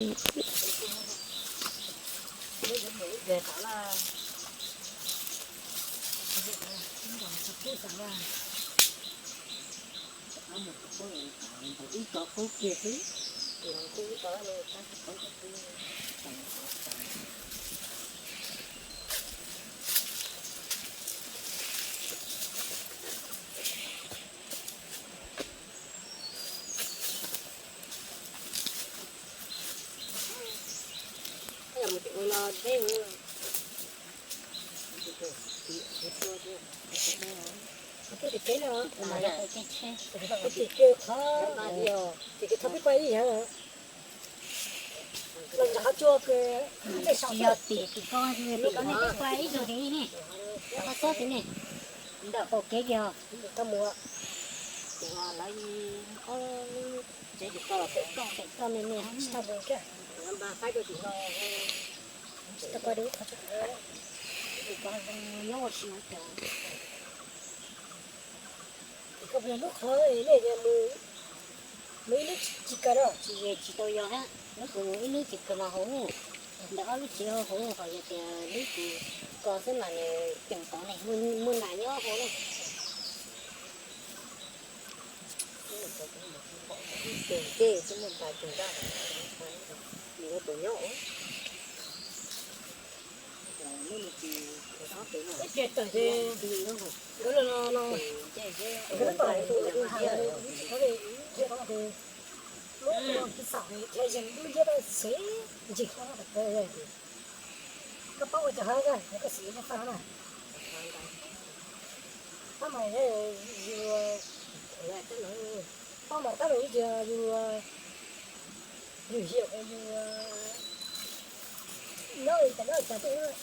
Tsis yog tim tim ko, tim ko nej peb qua ib zaug li ne, ho xob tim ne, ntawm qaum kev kiag. Tau mus, lawv ob lub tsev tim ko pem toj, pem toj me me ho tsis tau mus kiag. Tsis tau qua dua lub qhov, tim ko nyob ua si ua cas. Tim ko lub qhov nej mus, mus ib lub tsis kawg no. Tsis, tsis tau yog hab, lub kuv mus ib lub tsis kawg mas hauv, ntawm ob lub tsev hauv hauv, ho yog tias lub kuv ko xwb mas nws ceem tod ne, muaj nas nyob hauv ne. Ib tug cej xwb muaj npas tug ntaj, nws ua tus nyob. Ib pliag tawm ces nkawd los, nkawd los, nkawd tawm tus has, yus tsis tau li, yus tsis tau ces lub no kis xam thiaj yeej lub ntiab tau xev ntsis hov no. Koj paub ua cas hov koj xev nyob faj na? Tab mas yus, tab mas tab mas yus tias yus, yus hiam yus nyob li cas nyob li cas tej.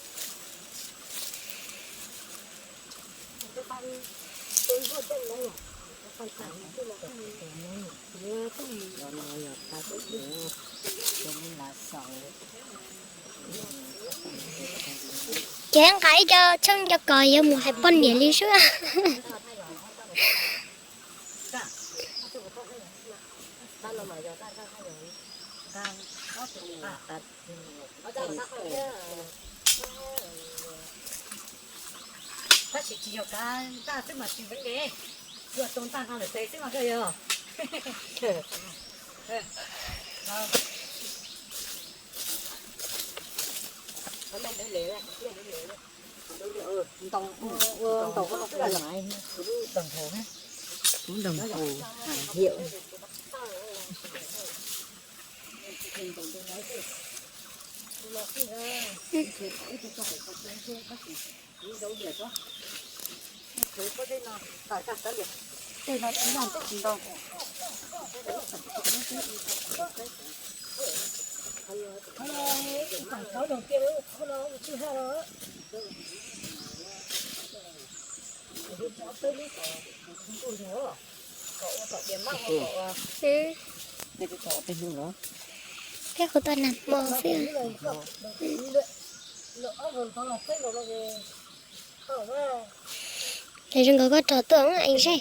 Ces nqa ib co tshoob co kos yuav mus hais poj niam li sub. Tab sis tsis yog kav ntaj xwb mas tsis veev, yog tus ntaj nqa lawm tes xwb mas koj yog. Ntoo, ntoo ko no twb yog lub doog haus, lub doog haus, hiam. Peb hu tau nag hmo xwb. Ces zoo nkaus koj rov tuaj ev zej.